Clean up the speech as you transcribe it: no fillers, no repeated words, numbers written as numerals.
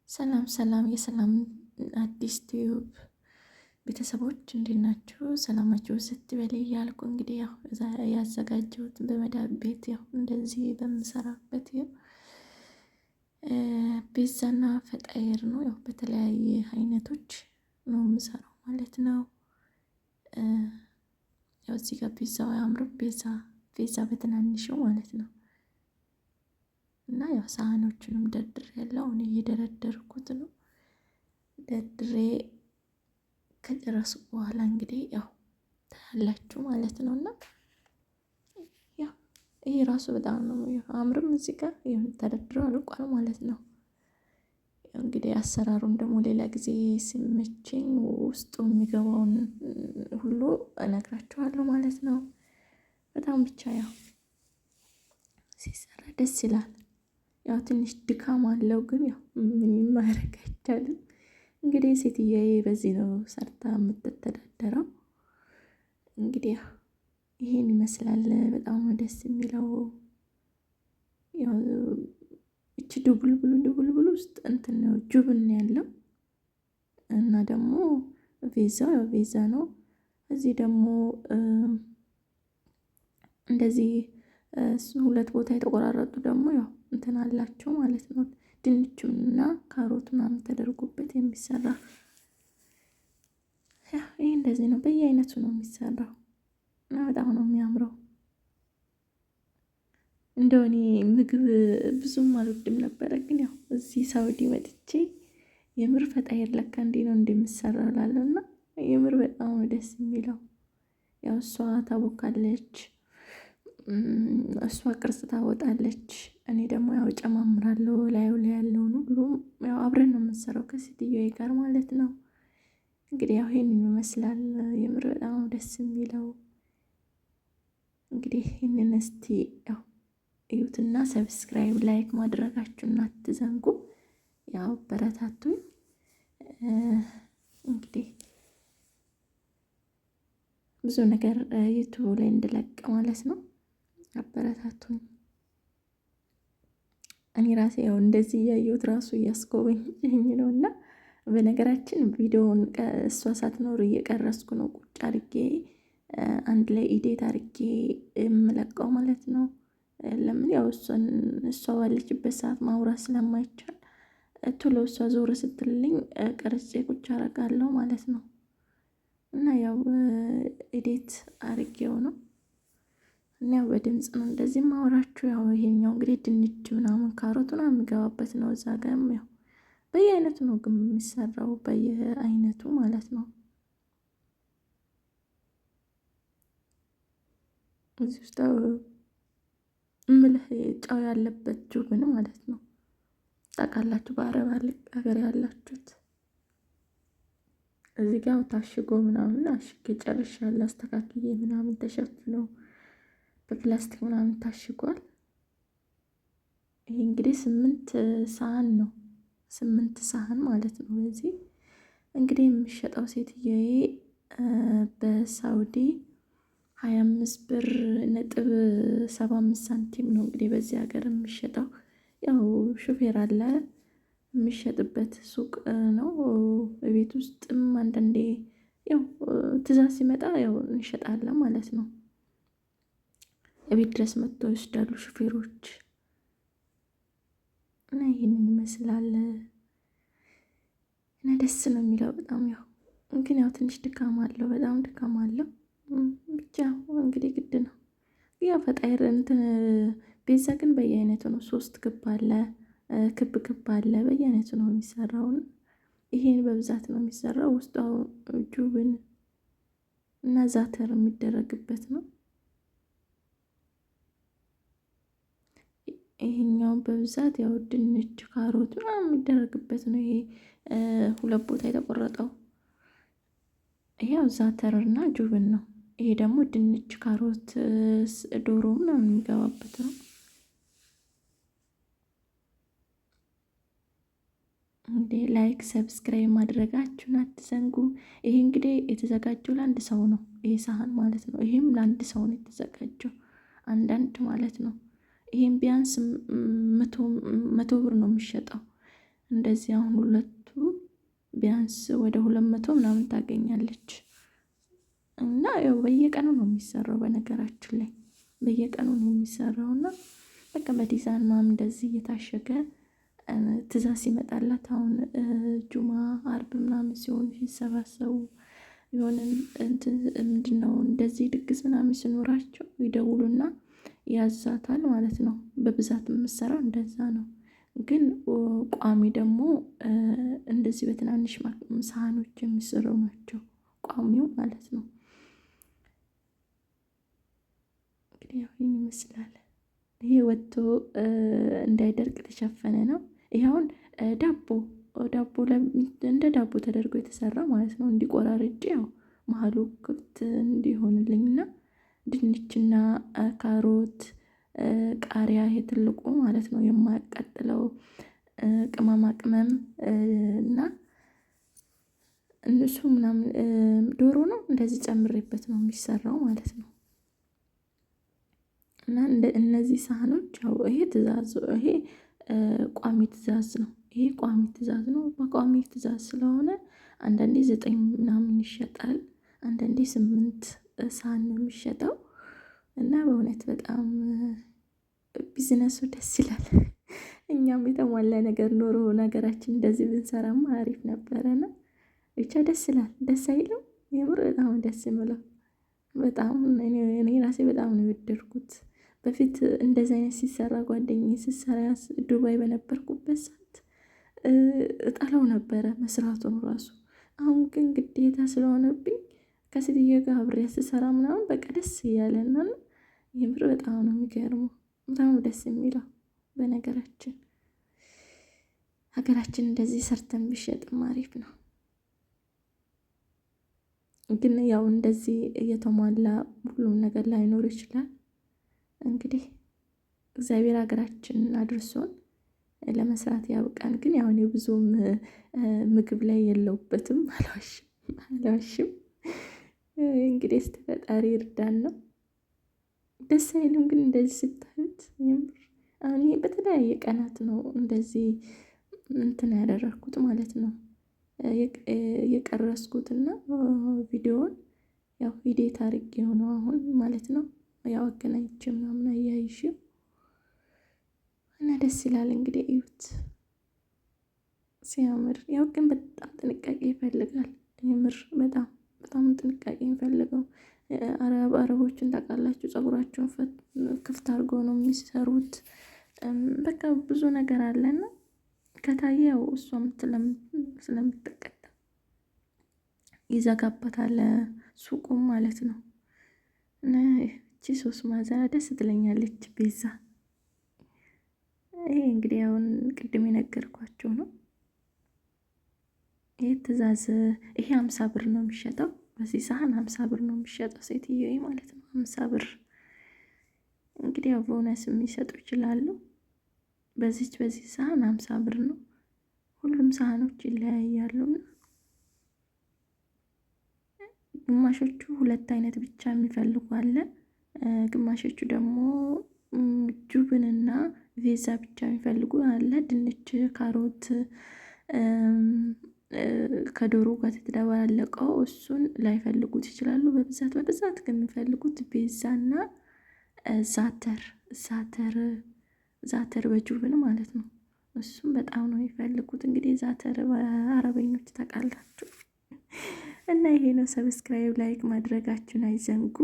ሰላም ሰላም፣ የሰላም አዲስ ቲዩብ ቤተሰቦች እንዴት ናችሁ? ሰላማችሁ ስትበል እያልኩ እንግዲህ ያው ያዘጋጀሁት በመዳብ ቤት ያው እንደዚህ በምሰራበት ያው ፒዛና ፈጣይር ነው። ያው በተለያየ አይነቶች ነው የምሰራው ማለት ነው። ያው እዚህ ጋር ፒዛው አያምርም? ፒዛ ፒዛ በትናንሹ ማለት ነው። እና ያው ሳህኖቹንም ደርድሬ ያለው አሁን እየደረደርኩት ነው። ደርድሬ ከጨረስኩ በኋላ እንግዲህ ያው ታያላችሁ ማለት ነው። እና ያው ይሄ ራሱ በጣም ነው አምርም። እዚህ ጋር ይሁን ተደርድሮ አልቋል ማለት ነው። እንግዲህ አሰራሩን ደግሞ ሌላ ጊዜ ሲመቸኝ ውስጡ የሚገባውን ሁሉ እነግራችኋለሁ ማለት ነው። በጣም ብቻ ያው ሲሰራ ደስ ይላል። ያው ትንሽ ድካም አለው፣ ግን ያው ምንም ማድረግ አይቻልም። እንግዲህ ሴትየዬ በዚህ ነው ሰርታ የምትተዳደረው። እንግዲህ ያው ይሄን ይመስላል። በጣም ደስ የሚለው ያው እቺ ዱቡልቡሉ ዱቡልቡሉ ውስጥ እንትን ነው جبن ያለው እና ደግሞ ቬዛ ያው ቬዛ ነው። እዚህ ደግሞ እንደዚህ ሁለት ቦታ የተቆራረጡ ደግሞ ያው እንትን አላቸው ማለት ነው። ድንቹና ካሮት ምናምን ተደርጎበት የሚሰራ ይህ እንደዚህ ነው። በየአይነቱ ነው የሚሰራው እና በጣም ነው የሚያምረው። እንደው እኔ ምግብ ብዙም አልወድም ነበረ፣ ግን ያው እዚህ ሳውዲ መጥቼ የምር ፈጣይር ለካ እንዲህ ነው እንደሚሰራው እላለሁ። እና የምር በጣም ነው ደስ የሚለው። ያው እሷ ታቦካለች፣ እሷ ቅርጽ ታወጣለች፣ እኔ ደግሞ ያው ጨማምራለሁ ላዩ ላይ ያለውን ሁሉ ያው አብረን ነው የምንሰራው ከሴትዮዬ ጋር ማለት ነው። እንግዲህ ያው ይሄንን ይመስላል። የምር በጣም ነው ደስ የሚለው። እንግዲህ ይህንን እስቲ ያው እዩትና subscribe like ማድረጋችሁን አትዘንጉ። ያው በረታቱኝ። እንግዲህ ብዙ ነገር ዩቱብ ላይ እንድለቅ ማለት ነው። አበረታቱኝ። እኔ ራሴ ያው እንደዚህ እያየሁት ራሱ እያስጎበኘኝ ነው። እና በነገራችን ቪዲዮውን እሷ ሳትኖር እየቀረስኩ ነው ቁጭ አድርጌ አንድ ላይ edit አድርጌ የምለቀው ማለት ነው። ለምን ያው እሷ ባለችበት ሰዓት ማውራት ስለማይቻል ቶሎ እሷ ዞር ስትልልኝ ቀርጬ ቁጭ አደርጋለሁ ማለት ነው። እና ያው edit አድርጌው ነው እና ያው በድምፅ ነው እንደዚህ ማውራችሁ። ያው ይሄኛው እንግዲህ ድንች ምናምን ካሮት ምናምን የሚገባበት ነው። እዛ ጋርም ያው በየአይነቱ ነው ግን የሚሰራው በየአይነቱ ማለት ነው። እዚህ ውስጥ እምልህ ጨው ያለበት جبن ማለት ነው። ታውቃላችሁ፣ በአረብ ሀገር ያላችሁት እዚህ ጋር ታሽጎ ምናምን አሽጌ ጨርሻለሁ። አስተካክዬ ምናምን ተሸፍኖ በፕላስቲክ ምናምን ታሽጓል። ይሄ እንግዲህ 8 ሳህን ነው፣ 8 ሳህን ማለት ነው። በዚህ እንግዲህ የሚሸጠው ሴትዬ በሳውዲ 25 ብር ነጥብ 75 ሳንቲም ነው እንግዲህ በዚህ ሀገር የሚሸጠው። ያው ሹፌር አለ የሚሸጥበት ሱቅ ነው። ቤት ውስጥም አንዳንዴ ያው ትዕዛዝ ሲመጣ ያው እንሸጣለን ማለት ነው። ቤት ድረስ መጥተው ይወስዳሉ ሹፌሮች እና ይህንን ይመስላል እና ደስ ነው የሚለው በጣም። ያው ግን ያው ትንሽ ድካም አለው፣ በጣም ድካም አለው። ብቻ እንግዲህ ግድ ነው። ያው ፈጣይር እንትን ቤዛ ግን በየአይነቱ ነው። 3 ክብ አለ፣ ክብ ክብ አለ፣ በየአይነቱ ነው የሚሰራው። ይሄን በብዛት ነው የሚሰራው። ውስጡ جبن እና زعتر የሚደረግበት ነው። ይሄኛው በብዛት ያው ድንች፣ ካሮት ምናምን የሚደረግበት ነው። ይሄ ሁለት ቦታ የተቆረጠው ያው زعتر እና جبن ነው። ይሄ ደግሞ ድንች፣ ካሮት፣ ዶሮ ምናምን የሚገባበት ነው። እንግዲህ like subscribe ማድረጋችሁን አትዘንጉ። ይሄ እንግዲህ የተዘጋጀው ለአንድ ሰው ነው፣ ይሄ ሳህን ማለት ነው። ይሄም ለአንድ ሰው ነው የተዘጋጀው፣ አንዳንድ ማለት ነው። ይሄም ቢያንስ 100 ብር ነው የሚሸጠው። እንደዚህ አሁን ሁለቱ ቢያንስ ወደ 200 ምናምን ታገኛለች። እና ያው በየቀኑ ነው የሚሰራው፣ በነገራችን ላይ በየቀኑ ነው የሚሰራው። እና በቃ በዲዛይን ምናምን እንደዚህ እየታሸገ ትእዛዝ ሲመጣላት አሁን ጁማ አርብ ምናምን ሲሆኑ ሲሰባሰቡ የሆነ ምንድን ነው እንደዚህ ድግስ ምናምን ሲኖራቸው ይደውሉና ያዛታል ማለት ነው። በብዛት የምሰራው እንደዛ ነው። ግን ቋሚ ደግሞ እንደዚህ በትናንሽ ሳህኖች የሚሰሩ ናቸው፣ ቋሚው ማለት ነው። እንግዲህ ያው ይህን ይመስላል። ይሄ ወጥቶ እንዳይደርቅ የተሸፈነ ነው። ይሄ አሁን ዳቦ ዳቦ እንደ ዳቦ ተደርጎ የተሰራ ማለት ነው። እንዲቆራርጬ ያው መሀሉ ክፍት እንዲሆንልኝና ድንችና ካሮት ቃሪያ፣ ይሄ ትልቁ ማለት ነው የማያቃጥለው ቅመማ ቅመም እና እነሱ ምናምን ዶሮ ነው እንደዚህ ጨምሬበት ነው የሚሰራው ማለት ነው። እና እነዚህ ሳህኖች ያው ይሄ ትእዛዝ፣ ይሄ ቋሚ ትእዛዝ ነው። ይሄ ቋሚ ትእዛዝ ነው። በቋሚ ትእዛዝ ስለሆነ አንዳንዴ 9 ምናምን ይሸጣል፣ አንዳንዴ 8 ሳህን ነው የሚሸጠው። እና በእውነት በጣም ቢዝነሱ ደስ ይላል። እኛም የተሟላ ነገር ኖሮ ነገራችን እንደዚህ ብንሰራማ አሪፍ ነበረና ብቻ ደስ ይላል። ደስ አይልም? የምር በጣም ደስ የሚለው፣ በጣም እኔ ራሴ በጣም ነው የወደድኩት። በፊት እንደዚህ አይነት ሲሰራ ጓደኛዬ ስትሰራ ዱባይ በነበርኩበት ሰዓት እጠላው ነበረ መስራቱን ራሱ። አሁን ግን ግዴታ ስለሆነብኝ ከሴትዮ ጋር አብሬ ስሰራ ምናምን በቃ ደስ እያለና ነው። የምር በጣም ነው የሚገርመው፣ በጣም ደስ የሚለው። በነገራችን ሀገራችን እንደዚህ ሰርተን ቢሸጥም አሪፍ ነው። ግን ያው እንደዚህ እየተሟላ ሁሉም ነገር ላይኖር ይችላል። እንግዲህ እግዚአብሔር ሀገራችንን አድርሶን ለመስራት ያብቃን። ግን ያው እኔ ብዙም ምግብ ላይ የለሁበትም፣ አልዋሽም። እንግዲህ እስቲ ፈጣሪ ይርዳን ነው። ደስ አይልም ግን እንደዚህ ስታዩት? የምር አሁን ይሄ በተለያየ ቀናት ነው እንደዚህ እንትን ያደረኩት ማለት ነው የቀረስኩትና ቪዲዮውን ያው edit አድርጌው ነው አሁን ማለት ነው። ያው አገናኝቼ ምናምን አያይዤው እና ደስ ይላል። እንግዲህ እዩት ሲያምር። ያው ግን በጣም ጥንቃቄ ይፈልጋል። የምር በጣም በጣም ጥንቃቄ የሚፈልገው። አረቦችን ታውቃላችሁ፣ ፀጉራቸውን ክፍት አድርገው ነው የሚሰሩት። በቃ ብዙ ነገር አለና ከታየ ያው እሷም ስለምትቀጣ ይዘጋባታል ሱቁም ማለት ነው። እና እቺ ሶስት ማዕዘና ደስ ትለኛለች ቤዛ። ይሄ እንግዲህ አሁን ቅድም የነገርኳቸው ነው። ይሄ ትእዛዝ ይሄ 50 ብር ነው የሚሸጠው። በዚህ ሳህን 50 ብር ነው የሚሸጠው ሴትዬ ማለት ነው። 50 ብር እንግዲህ ያው ቦነስ የሚሰጡ ይችላሉ። በዚህ ሳህን 50 ብር ነው። ሁሉም ሳህኖች ይለያያሉና ግማሾቹ ሁለት አይነት ብቻ የሚፈልጉ አለ። ግማሾቹ ደግሞ ጁብንና ቬዛ ብቻ የሚፈልጉ አለ። ድንች፣ ካሮት ከዶሮ ጋር የተደባለቀው እሱን ላይፈልጉት ይችላሉ። በብዛት ግን የሚፈልጉት ቤዛና ዛተር ዛተር ዛተር በጁብን ማለት ነው። እሱም በጣም ነው የሚፈልጉት። እንግዲህ زعتر በአረበኞች ታውቃላችሁ። እና ይሄ ነው። subscribe like ማድረጋችሁን አይዘንጉ።